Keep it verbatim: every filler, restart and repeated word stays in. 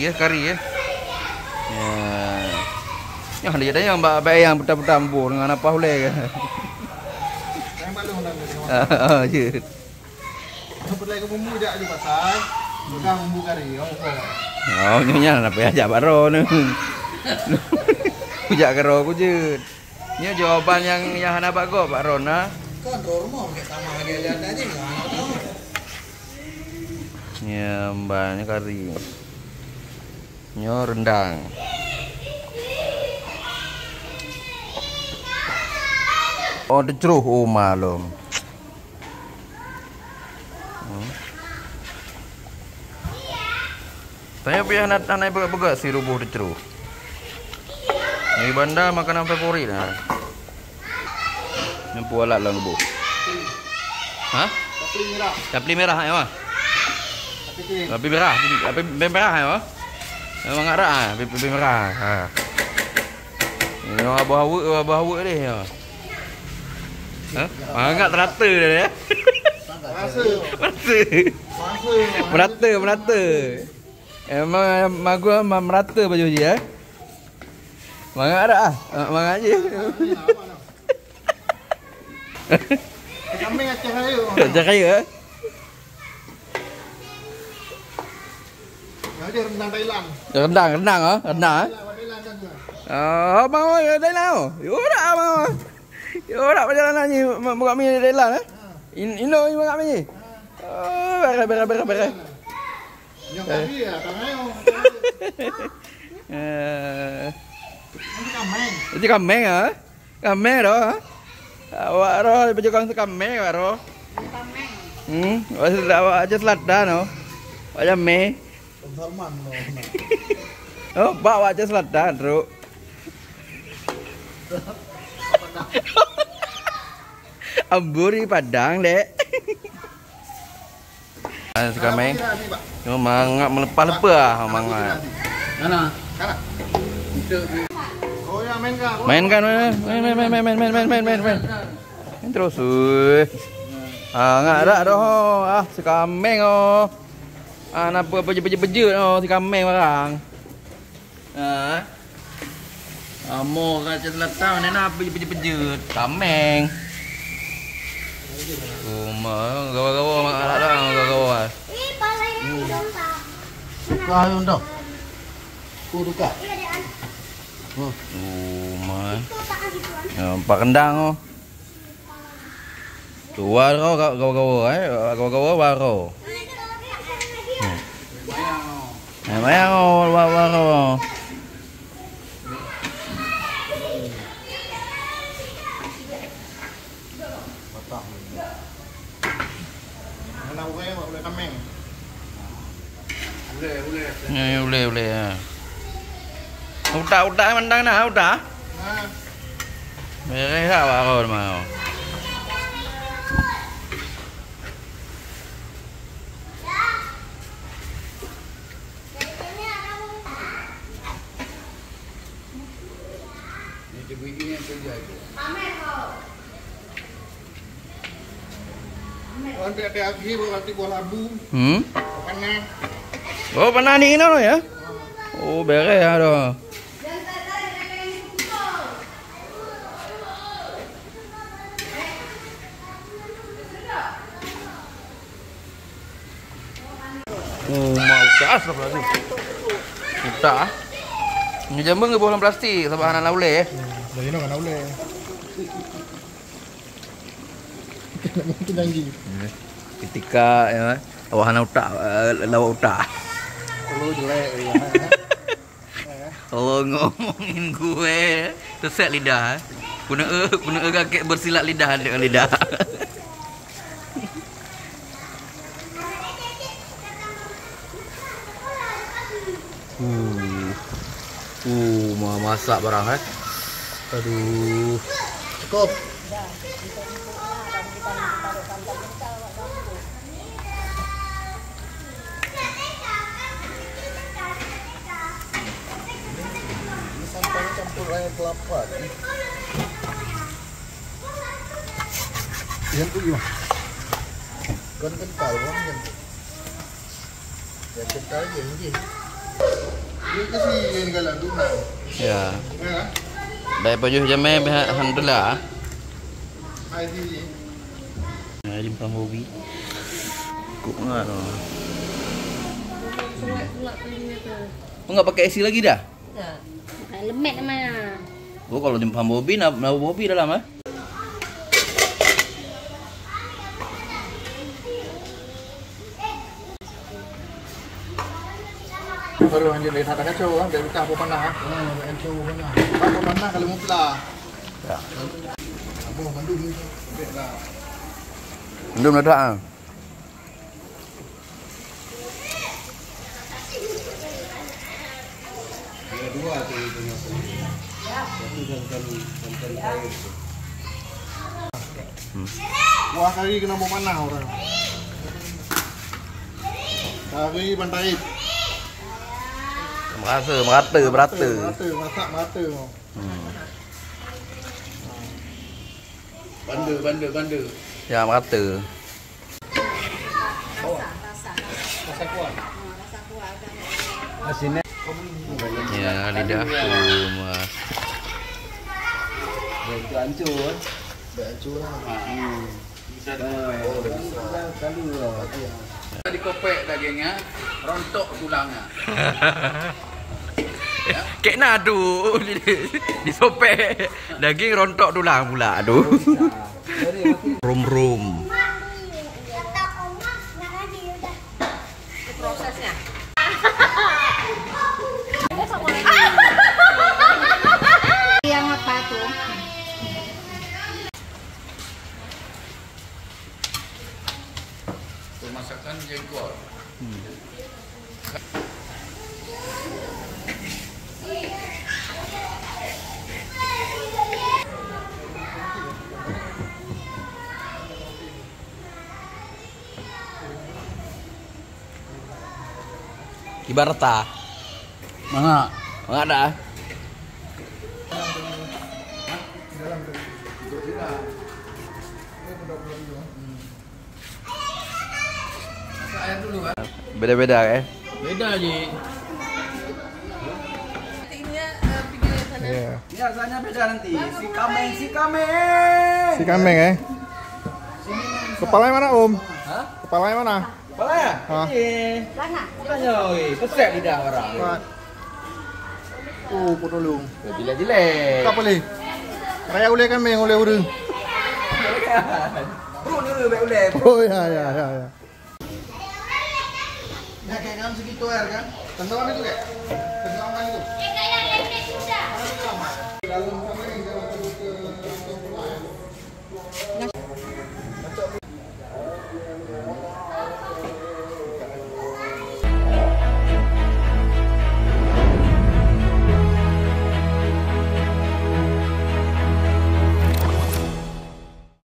Ya, kari ya. Ya. Nyoh dia dah yang bak, bak yang putar-putar mabôh dengan apa ulèe ke? Yang maklum dah tadi. Ah, ah, jeuet. Yang perlu ke bumbu jak di pasar. Bukan bumbu kari, oh, oh. Oh, nyonya nak payah jak bak droe ni. Kujak keu droe ku jeuet. Nyoe jawaban nyang, nyang hana bak gob, bak droe na. Kan droe rumoh, bak tamah lagi ada-ada je, hana tahu. Nyoe, mbak, nyoe kari. Nyoe rendang. Oh, teucroh, oh, malum. Hmm. Tapi pih hana, hana ipeugah-peugah si ruboh teucroh. Di Banda makanan favorit nah. Nyampu alat lam ruboh. Ha? Tapi merah. Tapi merah ya, Mak? Tapi merah, tapi merah ya, Mak? Memang ada ah, tapi merah. Ha. Ini abah awak, abah awak deh ya. Ha? Mangat rata dah ya. Merata. Merata. Merata, merata. Emang magu ma-, merata baju dia, eh? Mangat ada ah. Ha, mangat je. Kami Aceh Raya. Aceh Raya, eh? Ya, dia rendang Thailand. Rendang, rendang ah, rendang ah. Thailand, Thailand kan dia. Ah, abang oi, Thailand oh. Yo dak abang oi. Yo dak perjalanan ni ma-, buka mi Thailand eh. In, ino ni buka mi. Oh, beres beres beres beres. Yang tadi ya, tangan. Eh. Nanti kameng. Nanti kameng ah. Kameng dah. Awak roh baju kong sekameng awak roh. Kameng. Hmm, awak Aceh Selatan oh. Awak jamé. Salman no. Oh, bak awak Aceh Selatan, Truk. Amburi Padang, dek. Ah, si Kameng. Cuma mangat meleupah-leupah ah, mangat. Kana? Kana? Mainkan, main, main, main. Main terus, ui. Ah, ngak dak doh. Ah, si Kameng oh. Ah, napa peujeuet-peujeuet oh, si Kameng barang. Ha? Amo ka Aceh Selatan, nena peujeuet-peujeuet. Kameng. Oh, ma, gawa-gawa, ma, alah, gawa-gawa. Ih, pala yang dong, Pak. Buka, ayo, dong. Ku buka. Iya, dek, an. Hmm. Oh, ma. Itu tak gitu, an. Ya, empat kendang, oh. Tu waro gawa-gawa eh, gawa-gawa waro. Hmm. Eh, mayang oh, wa-, waro. Mana ulèe, ulèe kameng. Ulèe, ulèe. Ni ulèe, ulèe, ha. Utak-utak mandang na, utak? Ha. Beres tak, Pak Ron, mau? Ni cubit ni yang kerja tu. Nanti ada lagi, nanti buah labu. Hmm? Panas. Oh, panas ni kena ya? Oh, beres ya dah. Oh, mak utak, astagfirullahalazim. Utak ah. Ni jamé ngeuboh lam plastik, sabab hana ulèe. Hmm, dari mana hana ulèe? Mungkin lagi. Ketika ya, awak hana utak, eh, lawak utak. Perlu jelek ya. Kalau ngomongin gue, sesek lidah, eh. Kuna e, kuna e gakek bersilat lidah dengan lidah. Uh. Uh, ma-, masak barang, eh. Aduh. Cukup. Ini sampahnya campur air kelapa ni. Yang tu gimana? Kan kental kan yang tu. Yang kental je mungkin. Dia kasi yang galak tu nah. Ya. Ya kan? Baik pajoh jamé, alhamdulillah. Hai di. Nah, di Bang Bobi. Kok enggak tu? Enggak pakai A C lagi dah? Enggak. Lemek mana? Oh, kalau di Bang Bobi, na, na Bobi dalam, eh? Baru lanjut dari sana kacau, ah, dari utah apa panah, ah. Ah, dari kacau apa panah. Apa panah kalau mupla. Ya. Apa mandum ni? Baiklah. Mandum dah dah, ah. Ada dua tu, itu masuk. Satu jantan, jantan air tu. Hmm. Wah, kari kena bawa panah orang. Kari bantai. Merasa, merata, merata. Merata, masak merata. Hmm. Banda, banda, banda. Ya, merata. Rasa, rasa, rasa. Rasa kuah. Ha, rasa kuah ada. Asin. Ya, lidah tu, Mas. Dah hancur. Dah hancur lah. Hmm. Bisa dikopek. Oh, bisa. Dah kali lah. Dikopek dagingnya, rontok tulangnya. Kek na tu. Disopek. Daging rontok tulang pula tu. Rum-rum. Prosesnya. Yang apa tu? Pemasakan jengkol. Hmm. Ibarat ta. Mangat. Mangat dah. Beda-beda, eh? Beda je. Iya. Ni rasanya beda nanti. Si kameng, si kameng. Si kameng, eh? Kepala yang mana, Om? Hah? Kepala yang mana? Kepala ya? Ha. Iya. Makanya, oi, pesek lidah orang. Kuat. Oh, penolong. Jelek-jelek. Tak boleh. Raya uleh kambing, uleh ureueng. Perut ni baik uleh. Oh, ya, ya, ya, ya. Dah kayak dalam segitu air kan? Tenggelam itu, Kak? Tenggelamkan itu. Dalam sampai